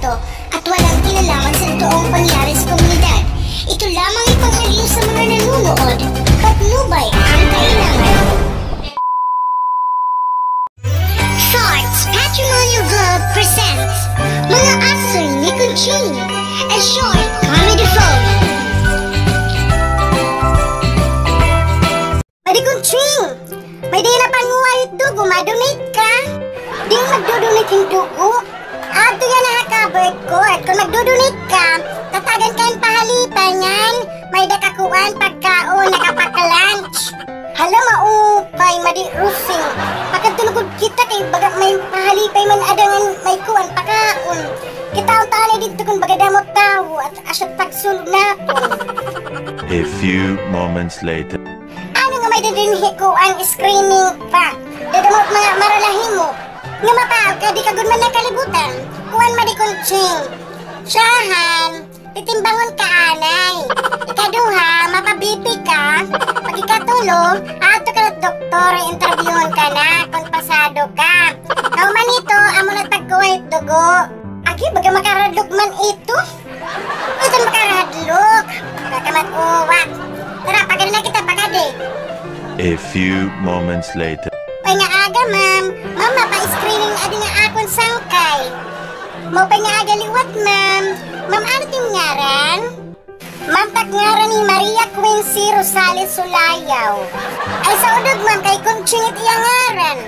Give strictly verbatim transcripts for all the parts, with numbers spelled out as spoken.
Ito, at walang kinalaman sa totoong pangyayari sa komunidad. Ito lamang ipangaliw sa mga nanonood. Patnubay ang kailangan. Thoughts Patrimonial Vlog presents Mga Asoy ni Conching, a short comedy film. Madi Conching, may-ada yana panguha hit dugo, ma-donate ka? Diin magdo-donate hin dugo? Adto yana ha covered court. Kon magdo-donate ka, tatagan ka hin pahalipay ngan may-ada ka kuan, pagkaon, nakapack lunch. Hala, maupay, Madi Rosing. Makadto na gud kita kay baga may pahalipay man ada ngan may kuan, pagkaon. Kita unta anay didto kon baga damo tawo, asya pagsulod naton. A few moments later. Ano nga may-ada dinhi kuan, screening pa? Dadamo mga maralahi mo. Nga mapaog ka, di ka gud man nakalibutan. Kuan, Madi Conching. Syahan, titimbangon ka anay. Ikaduha, mapa-B P ka. Pag-ikatulo, adto ka na doktor, interviewon ka na kon pasado ka. Kauman hito, amo na pagkuha hit dugo. Agi, baga makaradlok man ito. Ito makahadlok. Baka mag-uwak. Tara, pagadi na kita, pagadi. A few moments later. Upay nga aga, ma'am. Ma'am, mapa-screening adi nga akon sangkay. Maupay nga aga liwat, ma'am. Ma'am, ano it im ngaran? Ma'am, tak ngaran hi Maria Quincy Rosales Sulayaw. Ay, sa udog, ma'am, kay Conching it iya ngaran.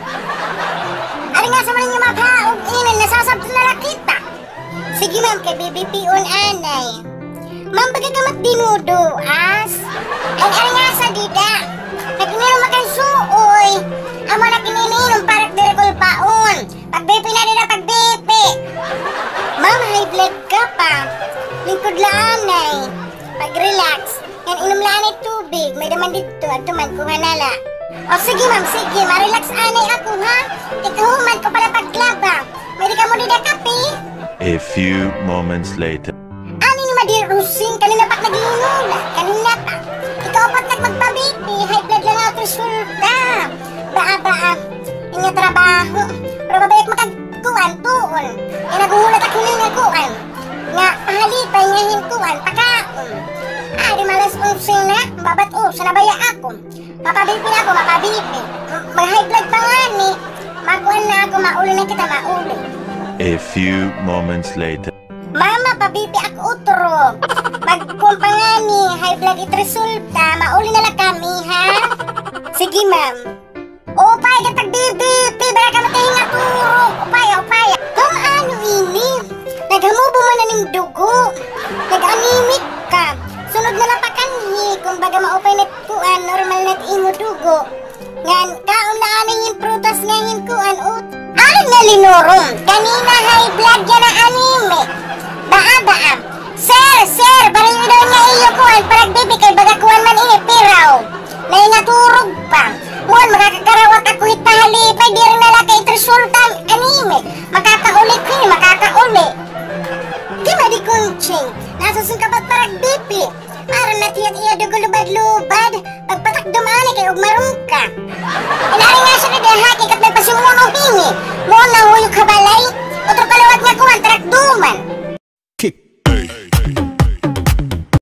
Ari nga sa man nga mapaog ini, nasasabot na la kita. Sige, ma'am, kay B B P-on anay. Ma'am, baga ka mat dinuduas. Ay, ay, nga sa dida. Nag-ininom ka hin suoy. Amo na ginininom para diri kulbaon. Pag-B P na dida, pag-B P. Ma'am, high blood ka pa. Lingkod la anay. Pag-relax. Ngan inom la anay tubig. May-ada man didto. Adto man, kuha na la. O, sige, ma'am, sige. Ma-relax anay ako, ha? Ikahuman ko pa la paglaba. May-ada kamo dida kape? A few moments later. Ano ini, Madi Rosing? Kanina pa ak nag-iinula. Kanina pa. Ikaupat na ak magpa-B P. High blood la nga it resulta. Baa, baa. Ini nga trabaho. Pero mabay ak makagkuan, tuon. Kay naghuhulat ak hini nga kuan. Nga pahalipay nga hin kuan, pagkaon. Ah, di malas onse na. Babat-osan na baya ako. Mapa-B P ako, mapa-B P. Mag-high blood pa ngani. Makuan na ako, mauli na kita, mauli. A few moments later. Ma'am, mapa-B P ako utro. Magkuan pa ngani, high blood it resulta, mauli na la kami, ha? Sige, ma'am. Upay, gatag B B P, bala ka matahinga turog. Upay, upay. Ma'am, ano ini? Naghamubo man an im dugo. Nag-anemic ka. Sunod na la pakanhi, kon baga maupay na it kuan, normal na it imo dugo. Ngan, kaon la anay hin prutas ngan hin kuan, o. Ano nga linurom? Kanina high blood yana, anemic. Baa, baa. Sir, sir, pariyo daw niya iyo kuan, parag-B P kay baga kuan man ini, piraw. Nahingaturog pa. Kuan, makakakarawat ako hit pahalipay, diri na la kay it resulta, anemic. Makakauli ko ini, makakauli. Di, Madi Conching, nasusungkabat parag-B P. Aron na it iya dugo lubad-lubad. Pagpatakdom anay kay ugmaron ka. Inari nga siya na diha, kay kat may pasimuna mo hini. Mo na huyok ha balay. Utro ka liwat nga kuan, trakduman.